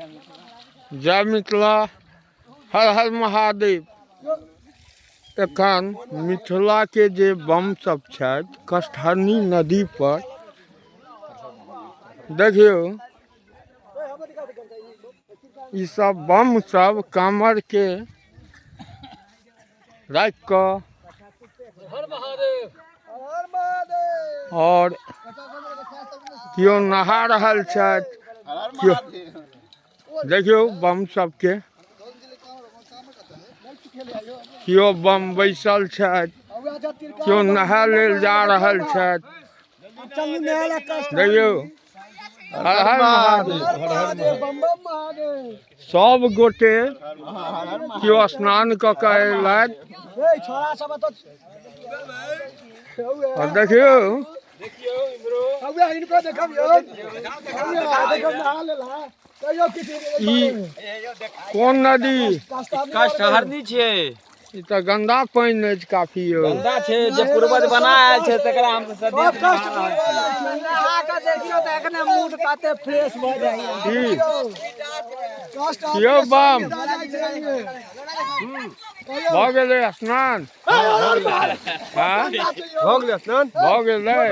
जय मिथिला, हर हर महादेव। एखन मिथिला के जे बम सब छथि कष्टहरनी नदी पर देखियौ, ई सब बम सब कामर के राखि कऽ और केओ नहा रहल छथि केओ। देखियौ बम सबके, केओ बम बैसल छथि, केओ नहाय लेल जा रहल छथि। देखियौ, हर हर महादेव। सब गोटे केओ स्नान कऽ के अयलथि। और देखियौ, ई कोन नदी? कष्टहरनी छियै। ई तऽ गन्दा पानि अछि काफी यौ। गन्दा छै, जे पूर्वज बना आयल छै तकरा हम सदियों से नहा रहल छी। नहा कऽ देखियौ तऽ एखने मूड कते फ्रेश भऽ जाइए। की यौ बम, भऽ गेलै स्नान? हाँ? भऽ गेलै स्नान। भऽ गेलै।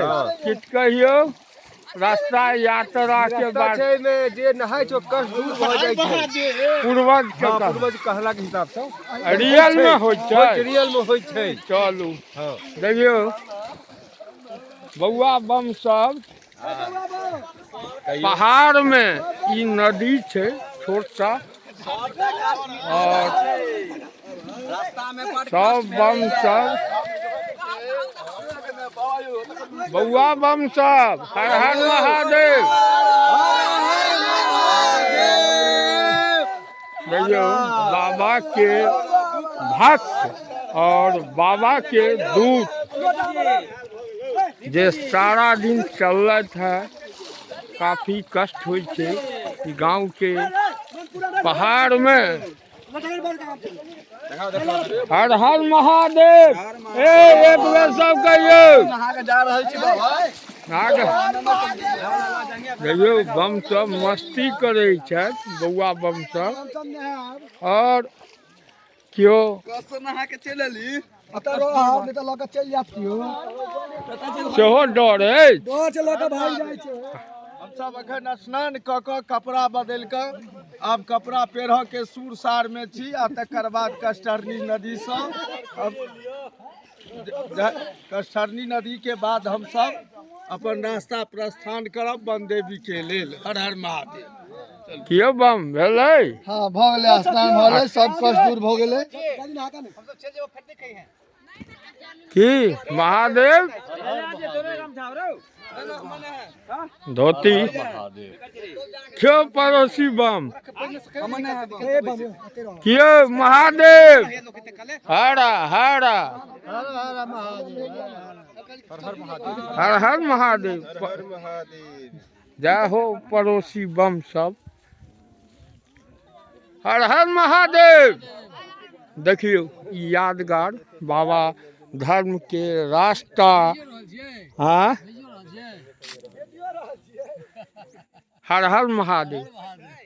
किछु कहियौ रास्ता यात्रा के रास्ता बाद। छै एहिमे जे नहाय छै ओ कष्ट दूर भऽ जाइ छै। पूर्वज के हँ, पूर्वज कहला के हिसाब से रियल में होइ छै। रियल में होइ छै। चलू। हँ। देखियौ बौआ बम सब, पहाड़ में ई नदी छै छोट सा, और सब बम सब, बौआ बम सब, हर हर महादेव। देखियौ बाबा के भक्त और बाबा के दूत जे सारा दिन चलत है, काफी कष्ट होइ छै ई गाँव के पहाड़ में। हर हर महादेव। ए एक बेर सब कहियौ। जा रहल छी बाबा। देखियौ बम सब मस्ती करै छथि बौआ बम सब, और केओ नहा के चलि एली। एतऽ रहब, नहि तऽ लऽ कऽ चलि जायत केओ। सेहो डर अछि। डर छै, लऽ कऽ भागि जाइ छै। हमसब अखन स्नान कऽ कऽ कपड़ा बदलि कऽ आब कपड़ा पेरह के सुर सार में छी, आ तकर बाद कष्टहरनी नदीसँ अब कष्टहरनी नदी के बाद हमसब अपन रास्ता प्रस्थान करब बनदेवी के लेल। हर हर महादेव। कियो बम भेलै? हाँ, भऽ गेलै, स्नान भऽ गेलै, सब कष्ट दूर भऽ गेलै। की महादेव धोती क्यों पड़ोसी बम क्यों महादेव? हरा हरा हर हर महादेव। जय हो पड़ोसी बम सब, हर हर महादेव। देखियौ ई यादगार बाबा धर्म के रास्ता। हाँ, हर हर महादेव।